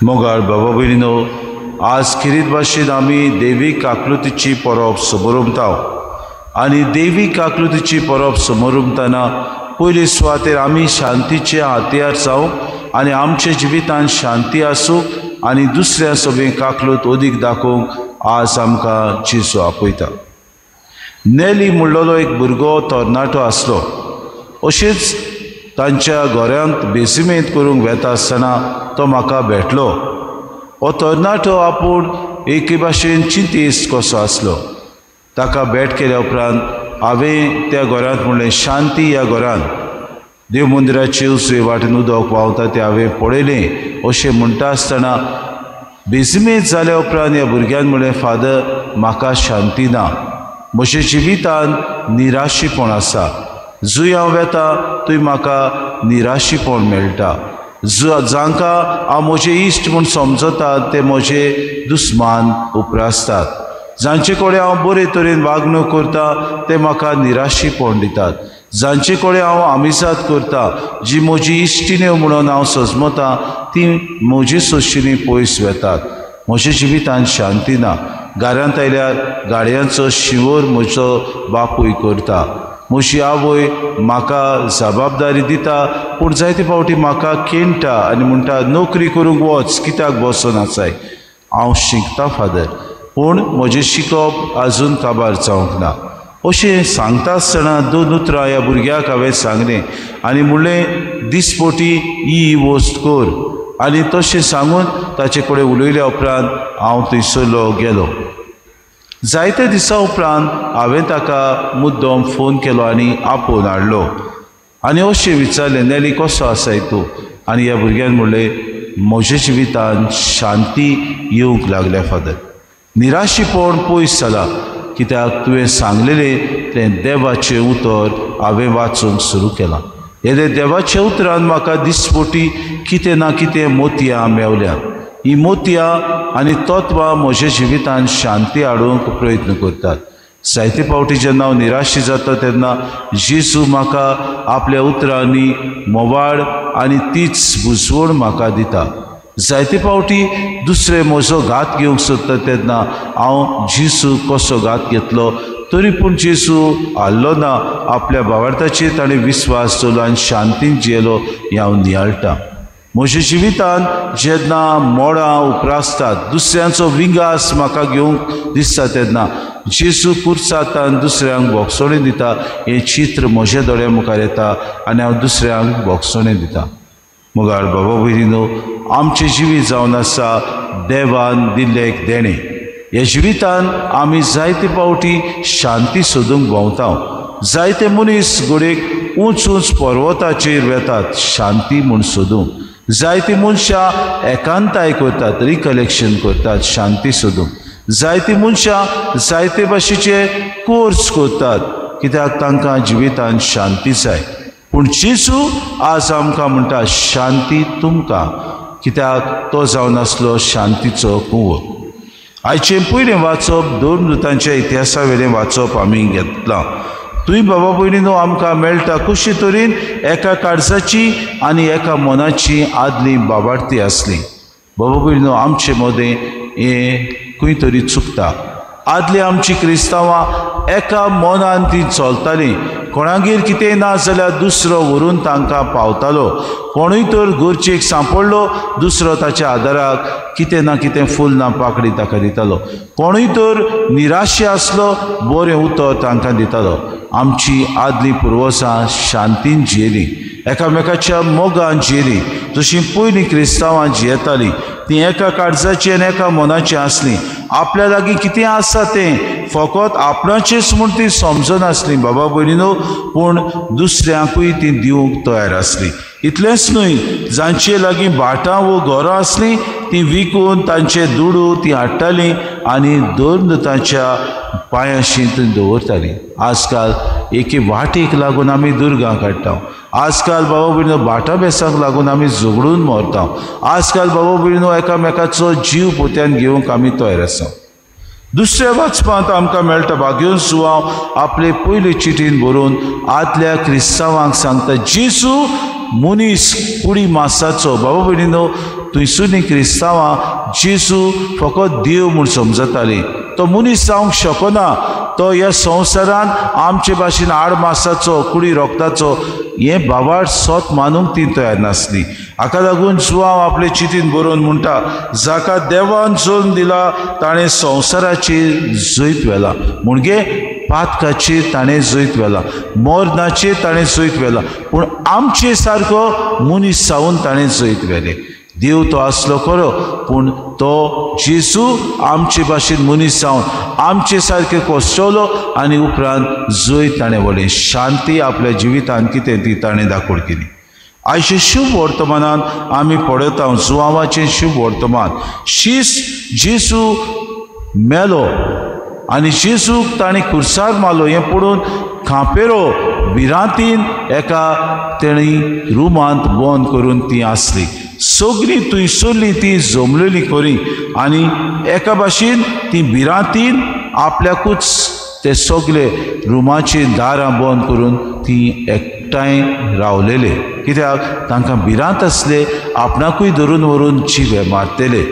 मोगाळ बाबा भयणीनो, आज खेरीत भाशेन आमी देवी काकलुतीची परब समोरमता आनी देवी काकलुतीची परब समोरमतना पयले सुवातेर आमी शांतीचे हातयार जावंक आनी आमच्या जिवितांत शांती आसूंक आनी दुसऱ्या सगळें काकलूत अदीक दाखोवंक आज आमकां जेजू आपयता. नेली म्हणलेलो एक भुरगो तरणाटो आसलो. अशेंच तांच्या घरांत बेसिमेंत करूंक वेता आसतना तो म्हाका भेटलो. हो तरणाटो आपूण एके भाशेन चिंतेस्त कसो आसलो. ताका भेट केल्या उपरांत हांवें त्या घरांत म्हणलें, शांती ह्या घरांत देव मंदिराचे उजवे वाटेन उदक व्हांवता तें हांवें पळयलें. अशें म्हणटा आसतना बेजिमेंत जाल्या उपरांत ह्या भुरग्यान म्हणलें, फादर म्हाका शांती ना, म्हज्या जिवितांत निराशीपण आसा. जंय हांव वेता थंय म्हाका निराशीपण मेळटा. जांकां हांव म्हजे इश्ट म्हूण समजता ते म्हजे दुस्मान उप्रासतात. जांचे कडेन हांव बरे तरेन वागणूक करता ते म्हाका निराशीपण दितात. जांचे कडेन हांव आमिजाद करता, जी म्हजी इश्टिण्यो म्हणून हांव सजमता, ती म्हजी सोशींनी पयस वेतात. म्हज्या जिवितांत शांती ना. घरांत आयल्यार गाडयांचो शिंवर म्हजो बापूय करता. म्हजी आवय म्हाका जबाबदारी दिता, पूण जायते फावटी म्हाका केणटा आनी म्हणटा, नोकरी करूंक वच, कित्याक बसोन आसाय. हांव शिकता फादर, पूण म्हजें शिकप आजून काबार जावंक ना. अशें सांगता आसतना दोन उतरां ह्या भुरग्याक हांवें सांगलें आनी म्हणलें, दिसपोटी ही वस्त कर. आनी तशें सांगून ताचे कडेन उलयल्या उपरांत हांव थंयसरलो गेलो. जायते दिसा उपरांत हांवें ताका मुद्दम फोन केलो आनी आपोवन हाडलो आनी अशें विचारलें, नेली कसो आसाय तूं? आनी ह्या भुरग्यान म्हणलें, म्हज्या जिवितांत शांती येवंक लागल्या फादर, निराशीपण पयस जालां, कित्याक तुवें सांगलेलें तें देवाचें उतर हांवें वाचूंक सुरू केलां. येदे देवाच्या उतरान म्हाका दिसपोटी कितें ना कितें मोतयां मेवल्या. ही मोतयां आनी तत्वां म्हज्या जिवितांत शांती हाडूंक प्रयत्न करतात. जायते फावटी जेन्ना हांव निराशी जाता तेन्ना जेजू म्हाका आपल्या उतरांनी मोवाळ आनी तीच बुजवण म्हाका दिता. जायते फावटी दुसरे म्हजो घात घेवंक सोदता तेन्ना हांव जेजू कसो घात घेतलो तरी पूण जेजू हाल्लो ना, आपल्या भावार्थाचेर ताणें विस्वास दवरलो आनी शांतीन जियेलो हें हांव नियाळटा. म्हज्या जिवितांत जेन्ना मोडां उप्रासतात, दुसऱ्यांचो विंगास म्हाका घेवंक दिसता तेन्ना जेजू कुर्सातान दुसऱ्यांक बोगसोणी दिता हें चित्र म्हज्या दोळ्या मुखार येता आनी हांव दुसऱ्यांक बोगसोणी दिता. मुगार बाबा भयणीनो, आमचें जिवीत जावन आसा देवान दिल्लें एक देणें. ह्या जिवितान आमी जायते फावटी शांती सोदूंक भोंवता. जायते मनीस घडयेक उंच उंच पर्वताचेर वेतात शांती म्हूण सोदूंक. जायती मनशां एकांताय करतात, रिकलेक्शन करतात शांती सोदूंक. जायती मनशां जायते भाशेचे कोर्स करतात कित्याक तांकां जिवितांत शांती जाय. पूण जेजू आज आमकां म्हणटा, शांती तुमकां, कित्याक तो जावन आसलो शांतीचो कुंवर. आयचें पयलें वाचप धर्मदूतांच्या इतिहासा वयलें वाचप आमी घेतलां. तुंय बाबा भयणीनो आमकां मेळटा कशे तरेन एका काळजाची आनी एका मनाची आदली बाबार्थी आसली. बाबा भयणीनो, आमचे मदें हें खंय तरी चुकता. आदली आमची क्रिस्तांवां एका मनान ती चलतालीं. कोणागेर कितेंय ना जाल्यार दुसरो व्हरून तांकां पावतालो. कोणूय तर गरजेक सांपडलो दुसरो ताच्या आदाराक कितें ना कितें फूल ना पाकडी ताका दितालो. कोणूय तर निराशे आसलो बरें उतर तांकां दितालो. आमची आदली पुर्वजां शांतीन जियेलीं, एकामेकाच्या मोगान जियेलीं. जशीं पयलीं क्रिस्तांवां जियेतालीं तीं एका काळजाची आनी एका मनाची आसलीं. आपल्या लागीं कितें आसा तें फकत आपणाचेंच म्हूण ती समजनासलीं बाबा भयणीनो, पूण दुसऱ्यांकूय ती दिवंक तयार आसली. इतलेंच न्हय, जांचे लागीं भाटां वो घरां आसलीं ती विकून तांचे दुडू ती हाडटालीं आनी धर्मदूतांच्या पांयांशी ती दवरतालीं. आजकाल एके वाटेक लागून आमी दुर्गां काडटा. आजकाल बाबा भयणीनो भाटां बेसांक लागून आमी झगडून मरता. आजकाल बाबा भयणीनो एकामेकाचो जीव पोत्यान घेवंक आमी तयार आसा. दुसऱ्या वाचपांत आमकां मेळटा भाग्योन सुवाव आपले पयले चिटीन बरोवन आदल्या क्रिस्तांवांक सांगता, जेजू मनीस कुडी मासाचो। बाबा भयणीनो, थंयसरलीं क्रिस्तांवां जेजू फकत देव म्हूण समजतालीं। तो मनीस जावंक शकना, तो ह्या संवसारान आमचे भाशेन आड मासाचो कुडी रोगताचो हें बाबाळ सत मानूंक ती तयार नासली। हाका लागून जुआंव आपले चितीन बरोवन म्हणटा, जाका देवान जल्म दिला ताणें संवसाराचेर जैत व्हेला। म्हणजे पातकाचेर ताणें जैत व्हेला, मरणाचेर ताणें जैत व्हेला, पूण आमचे सारको मनीस जावन ताणें जैत व्हेलें। देव तो आसलो खरो, पूण तो जेजू आमचे भाशेन मनीस जावन आमचे सारके कोसळलो आनी उपरांत जैत ताणें व्हरलें। शांती आपल्या जिवितांत कितें ती ताणें दाखोवण केली। आयचे शुभ वर्तमानान आमी पळयता जुआंवाचें शुभ वर्तमान। शीस जेजू मेलो आनी जेजूक ताणें खुर्सार मारलो हें पळोवन खांपेरो भिरांतीन एका तेणी रुमांत बंद करून ती आसली। सगळीं थंयसरलीं ती जमलेली खरी आनी एका भाशेन ती भिरांतीन आपल्याकूच ते सगळे रुमाची दारां बंद करून ती एकठांय रावलेले। कित्याक तांकां भिरांत आसले आपणाकूय धरून व्हरून जिवे मारतले।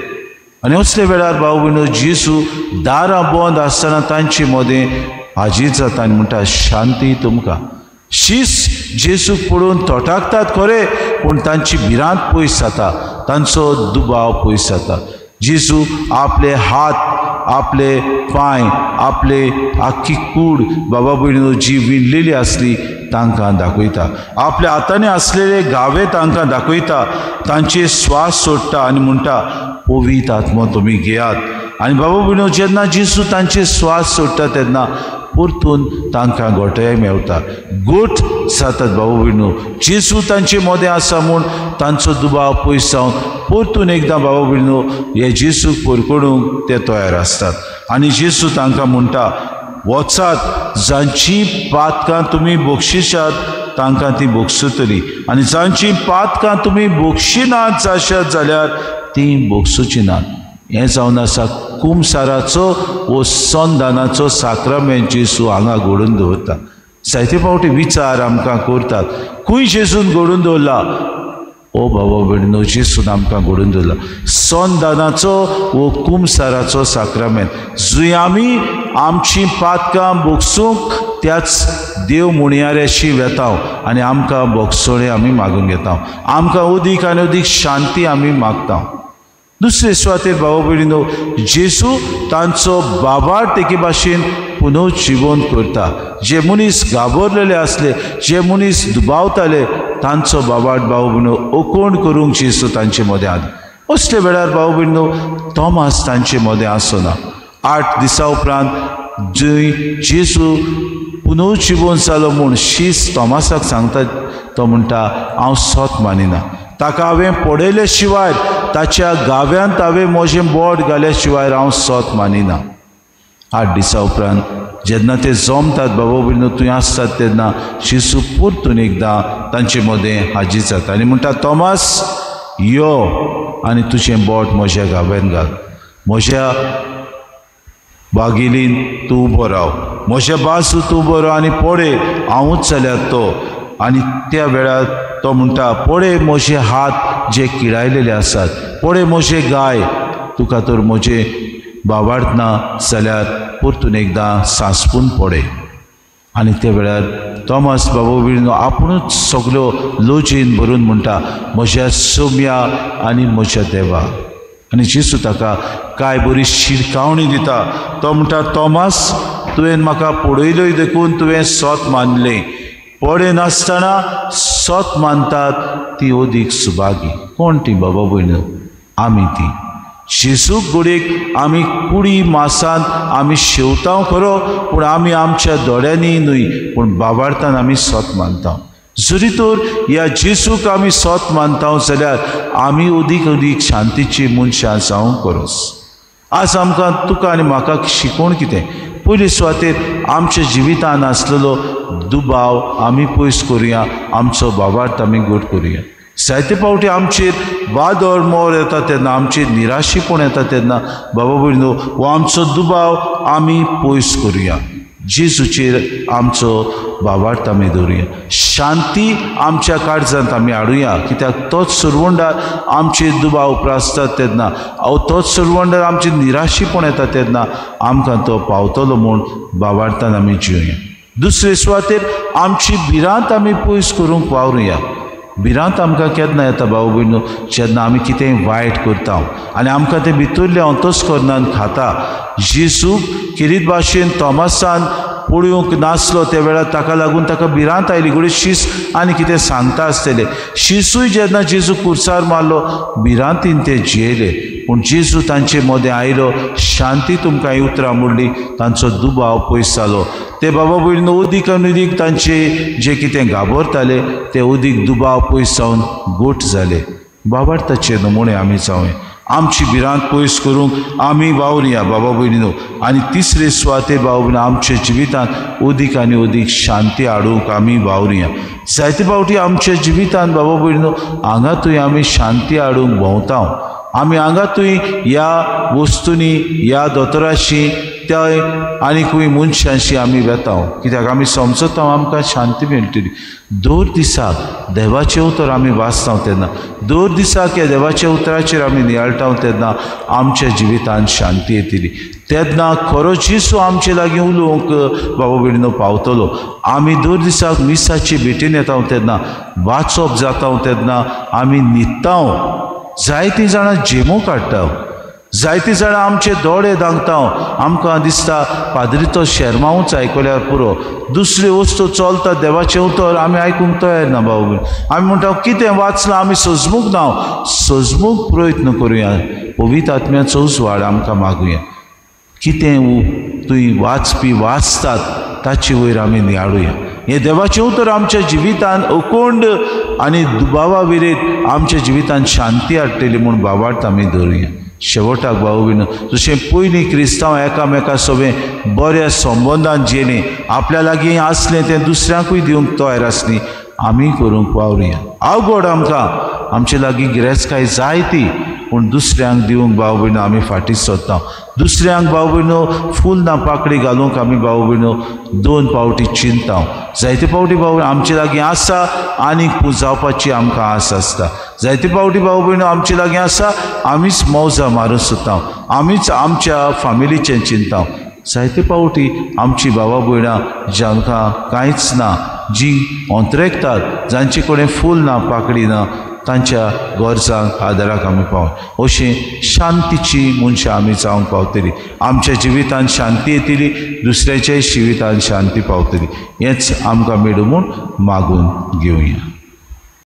आनी असले वेळार भाव भयणो जेजू दारां बंद आसतना तांचे मदें हाजीर जाता आनी म्हणटा, शांती तुमकां। शीस जेजूक पळोवन थोटाकतात खरें, पूण तांची भिरांत पयस जाता, तांचो दुबाव पयस जाता। जेजू आपले हात, आपले पांय, आपले आख्खी कूड बाबा भयणीनो जी विणलेली आसली तांकां दाखयता, आपल्या हातांनी आसलेले घावे तांकां दाखयता, तांचे स्वास सोडटा आनी म्हणटा, पवित्र आत्मो तुमी घेयात। आनी बाबा भयणीनो जेन्ना जेजू तांचे स्वास सोडटा तेन्ना परतून तांकां गोठे मेवता, गोठ जातात। बाबा भयणीनो जेजू तांचे मदें आसा म्हूण तांचो दुबाव पयस जावन परतून एकदां बाबा भयणीनो हे जेजूक परकडूंक ते तयार आसतात। आनी जेजू तांकां म्हणटा, वचात, जांची पातकां तुमी बक्षिशात तांकां ती बक्षुतली आनी जांची पातकां तुमी बक्षिनात जाशात जाल्यार ती बक्षुची नात। हें जावन आसा कुमसाराचो वो संदानाचो साक्रामेंत जेजू हांगा घडोवन दवरता। जायते फावटी विचार आमकां करतात, खंय जेजून घडोवन दवरला? ओ बाबा भयणीनो, जेजून आमकां घडोवन दवरला संदानाचो वो कुमसाराचो साक्रामेंत, जंय आमी आमची पातकां बोगसूंक त्याच देव मुणयाऱ्याशी वेता आनी आमकां बोगसोळे आमी मागून घेता, आमकां अदीक आनी अदीक शांती आमी मागता। दुसरे सुवातेर बाबा भयणीनो जेजू तांचो बाबार तेके भाशेन पुनर्जिवन करता। जे मनीस घाबरलेले आसले, जे मनीस दुबावताले, तांचो बाबार बाबा भयणीनो ओकोण करूंक जेजू तांचे मदें आसलो। असले वेळार बाबा भयणीनो तोमास तांचे मदें आसना। 8 दिसां उपरांत जंय जेजू पुनर्जिवन जालो म्हूण शीस तोमासाक सांगता, तो म्हणटा, हांव सत मानिना, ताका हांवें पळयले शिवाय, ताच्या गाव्यांत हांवें म्हजें बोट घाल्या शिवाय हांव सत मानिना। 8 दिसां उपरांत जेन्ना ते जमतात बाबा भयणीनो थंय आसतात तेन्ना जेजू परतून एकदां तांचे मदें हाजीर जाता आनी म्हणटा, तोमास यो आनी तुजें बोट म्हज्या गाव्यांत घाल, म्हज्या बागेलीन तूं उबो राव, म्हज्या बाजू तूं उबो राव आनी पळय हांवूच जाल्यार तो। आनी त्या वेळार तो म्हणटा, पळय म्हजे हात जे किळायलेले आसात, पळय म्हजे गाय, तुका तर म्हजे बाबार्थ ना जाल्यार परतून एकदां सांसपून पळय। आनी त्या वेळार तोमास बाबा भयणीनो आपुणूच सगळ्यो लोजीन भरून म्हणटा, म्हज्या सोम्या आनी म्हज्या देवा। आनी जेजू ताका कांय बरी शिरकावणी दिता। तो म्हणटा, तोमास तुवें म्हाका पळयलोय देखून तुवें सत मानलें, पळयनासतना सत मानतात ती अदीक सुभागी। कोण ती बाबा भयणीनो? आमी ती। जेजूक घडयेक आमी कुडी मासान आमी शेवता खरो, पूण आमी आमच्या दोळ्यांनी न्हय, पूण बाबार्थान आमी सत मानता। जरी तर ह्या जेजूक आमी सत मानता जाल्यार आमी अदीक अदीक शांतीची मनशां जावंक गरज। आज आमकां तुका आनी म्हाका शिकोवण कितें? पयले सुवातेर आमच्या जिवितान आसलेलो दुबाव आमी पयस करुया, आमचो बाबार्थ आमी घट करुया। जायते फावटी आमचेर वादळ मोर येता तेन्ना, आमचेर निराशीपण येता तेन्ना बाबा भयणीनो हो आमचो दुबाव आमी पयस करुया। जेजूचेर आमचो भावार्थ आमी दवरुया, शांती आमच्या काळजांत आमी हाडुया. कित्याक तोच सुरवंडार आमचे दुबाव उप्रासतात तेन्ना, तोच सुरवंडार आमची निराशीपण येता तेन्ना आमकां तो पावतलो म्हूण भावार्थान आमी जिवया. दुसरे सुवातेर आमची भिरांत आमी पयस करूंक वावरुया. भिरांत आमकां केन्ना येता भाव भयणो? जेन्ना आमी कितेंय वायट करता आनी आमकां तें भितरलें अंतस्करणान खाता. जेजू खेरीत भाशेन तॉमासान पळोवंक नासलो त्या वेळार ताका लागून ताका भिरांत आयली, घडये शीस आनी कितें सांगता आसतलें. शिसूय जेन्ना जेजू कुर्सार मारलो भिरांतीन ते जियेले, पूण जेजू तांचे मदें आयलो, शांती तुमकां उतरां मोडली, तांचो दुबाव पयस जालो. ते बाबा भयणीन उदीक आनी उदीक तांचे जे कितें घाबरताले ते उदीक दुबाव पयस जावन गोट जाले. बाबार्थाचे नमुणे आमी जावया, आमची भिरांत पयस करूंक आमी वावरुया बाबा भयणीनो. आनी तिसरे सुवातेर बाबा भयणीनो आमच्या जिवितांत उदीक आनी उदीक शांती हाडूंक आमी वावरुया. जायते फावटी आमच्या जिवितांत बाबा भयणीनो हांगातूय आमी शांती हाडूंक भोंवता. आमी हांगातूय ह्या वस्तूंनी, ह्या दोतोराशी, त्या आनी खंय मनशांशी आमी वेता, कित्याक आमी समजता आमकां शांती मेळटली. दर दिसाक देवाचें उतर आमी वाचता तेन्ना, दर दिसाक ह्या देवाच्या उतराचेर आमी नियाळटा तेन्ना आमच्या जिवितांत शांती येतली. तेन्ना खरो जेजू आमचे लागीं उलोवंक बाबा भयणीनो पावतलो. आमी दर दिसाक मिसाचे भेटेन येता तेन्ना, वाचप जाता तेन्ना आमी न्हिदता. जायतीं जाणां झेमो काडटा, जायतीं जाणां आमचे दोळे दांगता. आमकां दिसता पाद्री तो शेरमांवच आयकल्यार पुरो, दुसरी वस्तू चलता देवाचें उतर आमी आयकूंक तयार ना. बाबू आमी म्हणटा कितें वाचलां आमी सजमूंक ना. सजमूंक प्रयत्न करुया, पवित्र आत्म्याचो उजवाड आमकां मागुया. कितें तुवें वाचपी वाचतात ताचे वयर आमी नियाळुया. हें देवाचें उतर आमच्या जिवितान अकोंड आनी दुबावा विरेत आमच्या जिवितान शांती हाडटली म्हूण भावार्थ आमी दवरुया. शेवटाक भाव भयणीनो जशें पयलीं क्रिस्तांव एकामेका सोबें बऱ्या संबंदान जियेले, आपल्या लागीं आसलें तें दुसऱ्यांकूय दिवंक तयार आसली, आमी करूंक वावरुया. अवघड आमकां, आमचे लागीं गिरेस्तकाय जायती, पूण दुसऱ्यांक दिवंक भाव भयणो आमी फाटीं सरता. दुसऱ्यांक भाव भयणो फूल ना पाकळी घालूंक आमी भाव भयणो दोन फावटी चिंता. जायते फावटी भाव आमचे लागीं आसा आनीक पुजावपाची आमकां आस आसता. जायते फावटी भाव भयणो आमचे लागीं आसा आमीच मौजा मारून सुद्दां, आमीच आमच्या फामिलीचें चिंता. जायते फावटी आमची भावा भयणां जांकां कांयच ना, जीं अंतरेकतात, जांचे कडेन फूल ना पाकळी ना, तांच्या गरजांक आदाराक आमी पावूं. अशीं शांतीची मनशां आमी जावंक पावतली. आमच्या जिवितांत शांती येतली, दुसऱ्याच्याय जिवितांत शांती पावतली. हेंच आमकां मेळूं म्हूण मागून घेवया.